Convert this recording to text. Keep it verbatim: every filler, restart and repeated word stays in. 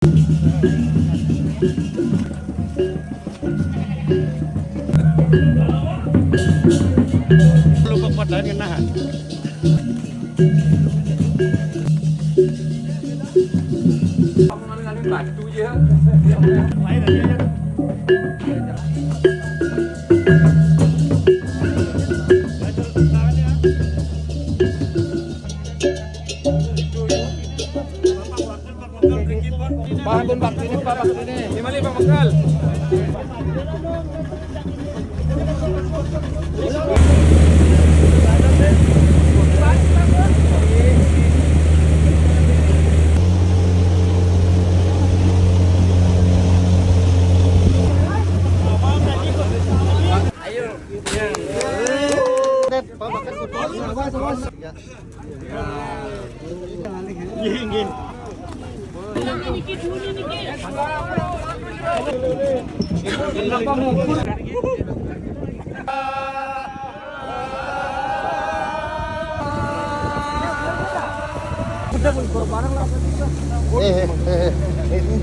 Lupa kuat lain ngenahan. Batu je. Bangun bak sini, Pak, bak sini. Ini balik, Bang Mengkal. Eh, eh, eh, eh.